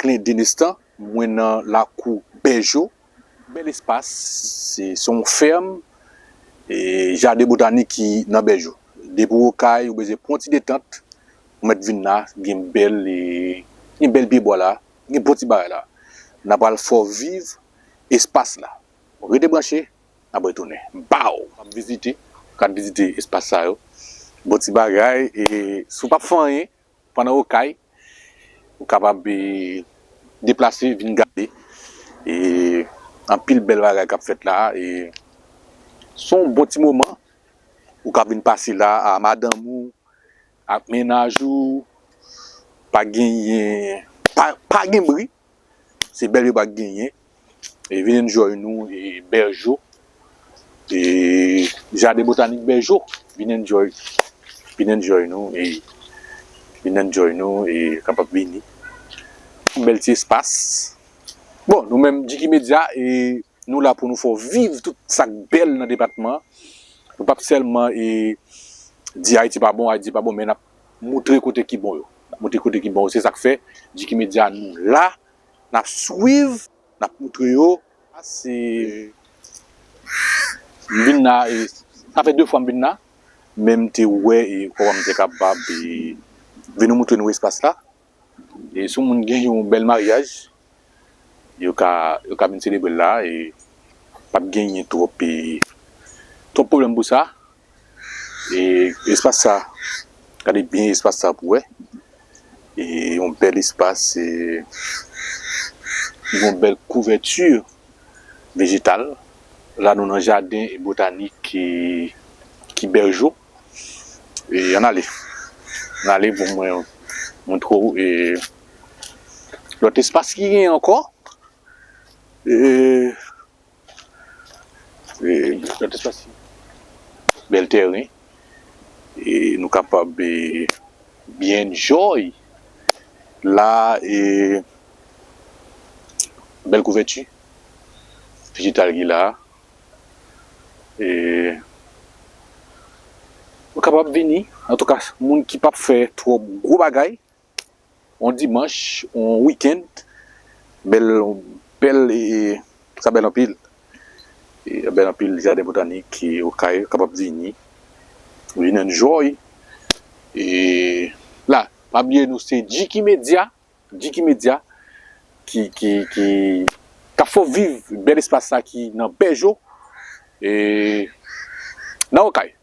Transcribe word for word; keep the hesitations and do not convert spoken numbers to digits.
Jacquelin Denestan, mwen nan lakou Bèjo. Bèl espas, se se yon fèm, e, jaden botanik ki nan Bèjo. Depi w Okay, ou bezwen pran yon ti detant, ou mèt vin la, gen bèl, e, gen bèl pyebwa la, gen bon ti bagay la. N a pral fè w viv espas la. Rete branche, n ap retounen. Baw! Ap vizite, kat vizite espas sa yo. Bon ti bagay, e si w p ap fè anyen, pandan w Okay, ou kapab, e, deplase, vin gade. E anpil bèl bagay k ap fèt la. E se yon bon ti moman ou ka vin pase la a madanm ou, ak mennaj ou. Pa genyen, pa, pa gen bri. Se bèl yo pa genyen. E vin enjoy nou, e Bèjo. E jaden botanik Bèjo. Vin enjoy. Vin enjoy nou. E vin enjoy nou. E kapab vini. Bèl ti espas. Bon, nou menm, Jiki Media, e nou la pou nou fè w viv tout sa k bèl nan depatman an. Nou p ap sèlman, e, di Ayiti pa bon, Ayiti pa bon, men n ap moutre kote ki bon yo. N ap moutre kote ki bon yo. Se sa k fè Jiki Media nou la, n ap swiv, n ap moutre yo. Se, m vin la, e, sa fè de fwa m vin la, men m te wè, e, kòman m te kapab, e, vin moutre nou espas la. E si yon moun gen yon bèl maryaj, yo ka, yo ka vin selebre l la, e p ap genyen twòp, e, twòp pwoblèm pou sa. E espas sa, gade byen espas sa pou wè. E yon bèl espas, e yon bèl kouvèti vejetal. La, nou nan jaden botanik ki, ki Bèjo. E ann ale. Ann ale pou mwen montre w, e, lòt espas ki gen ankò. E, e, lòt espas. Bèl tèren. E nou kapab, e, byen enjoy la, e, bèl kouvèti vejetal ki la. E, ou kapab vini. Antouka, moun ki p ap fè twòp gwo bagay, yon dimanch, yon wikenn, bèl, bèl, e, e, sa bèl anpil. E, bèl anpil jaden botanik, e, Okay, kapab vini. Vin enjoy. E, la, pa bliye nou, se Jiki Media, Jiki Media, ki, ki, ki, k ap fè w viv bèl espas sa ki nan Bèjo, e, nan Okay.